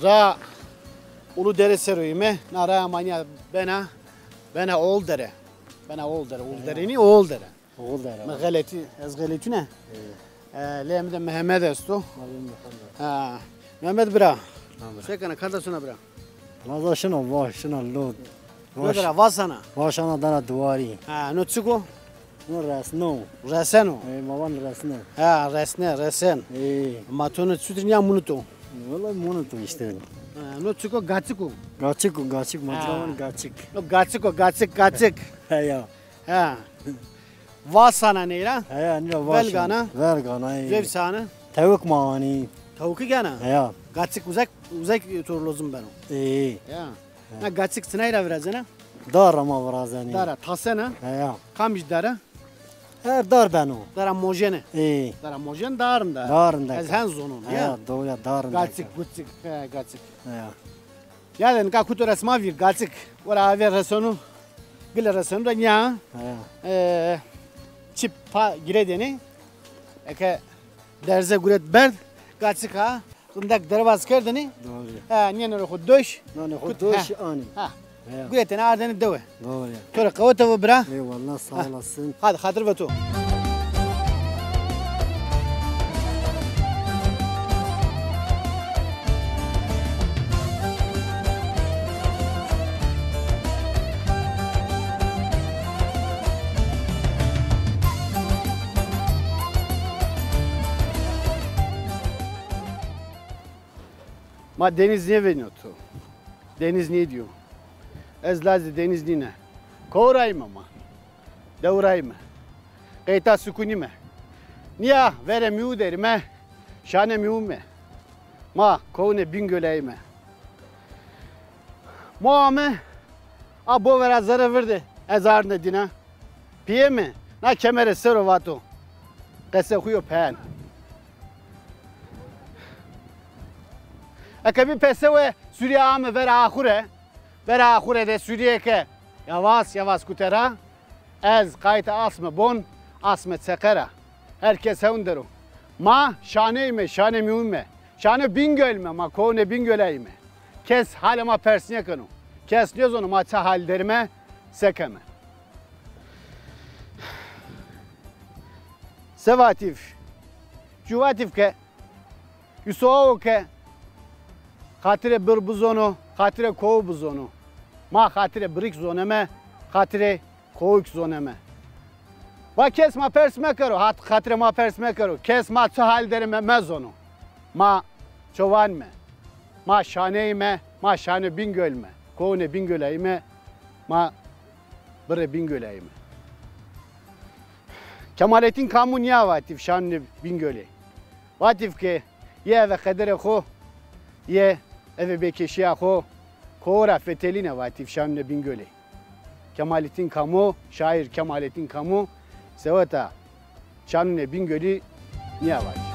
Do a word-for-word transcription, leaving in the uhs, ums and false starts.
Ra Ulu Dere ser o yîme. Na raya ma nîya bena, bena Oğul Dere. Bena Oğul Dere. Ulu Dere nî, Oğul Dere. Oğul Dere. Mi xeletî, ez xeletîne. E, lê mi de Mehmet esto. Ha. Mehmet bira. Se kena, karda sona bira? Vaza şina, va, şina lod. Lod ra vasana. Vasana dana duvarî. Ha, no çik o? No resno. Reseno. E, ma van resne. Ha, resne, resen. E. Ma to no çutir nîya munuto? Vallahi munuto işte. Ha, no çik o, gaçik o? Gaçik o, gaçik. Ma van gaçik. No gaçik o, gaçik, gaçik. He ya. Ha. Vasana neyra? He ya, nira vasana. Velgana. Velgana, e. Zevsana. Tewik ma anî. Tewik gana? He ya. Gaçik uzak, uzak tur lozim beno. E. Ya. Na gaçik sinay ra virazena? Dar ra ma virazenî. Dara tasena? He ya. Kamij dara? Her dar beno. Dara mojene. Ê. Dara mojen darin da. Darin da. Ez hen zonon. He ya, doğru ya, darin da. Gaçik, guçik, he, gaçik. He ya. Ya de nika kuto resma vîr, gaçik. Ora ave resonu. Gile resonu da nya. He ya. E, çip pa gire deni. Eke derze guret berd. Gaçik ha. Rindek derbaz kerdinî. Doğru. Ha, nîyanê xo doş. Nanê xo doş anî. Ha. He. Guretêne ardêne dewe. Doğru ya. To rê qewete bo bira. Eyvallah, sağ olasın. Hadi xatir ve to. Ma deniz nêvênîyo to. Deniz nêdîyo. Ez lazê deniz nîne. Kowrayîme ma. Dewrayîme. Qeyta sukunîme. Nîya verê mîwu derîme. Şanê mîwume. Ma kowunê Bîngoleyîme. Moa mi a bo vera zere virde. Ez arne dîna. Pîyê mi na kemere ser o vato. Qese xu yo peyên. Eke bî pesewe surîye ame vera axure. Vera axure de surîye ke yavaş yavaş kute ra, ez qayte asme bon, asme çeqe ra. Her kes hewn der o. Ma şaneyîme, şanê mîwûn me. Şanê Bîngol me, ma kowunê Bîngoleyîme. Kes halê ma pers nêkeno. Kes nêzono ma çi hal derîme, se keme. Se vatîf? Ju vatîf ke, Yusuf Awo ke xatirê birr bizono, xatirê kowu bizono. Ma xatirê birrik zoneme, xatirê kowik zoneme. Va kes ma pers mekero, hat-, xatirê ma pers mekero. Kes ma çi hal derîme mezono. Ma çovan me. Ma şaneyîme, ma şanê Bîngol me. Kowunê Bîngoleyîme, ma birrê Bîngoleyîme. Kemalettin Kamu nîya vatîf şanunê Bîngolî. Vatîf ke yê eve qederê xo, yê eve bêkeşîya xo, kowu ra fetelîne vatîf şanunê Bîngolî. Kemalettin Kamu, şaîr Kemalettin Kamu, seweta şanunê Bîngolî nîya vatîf.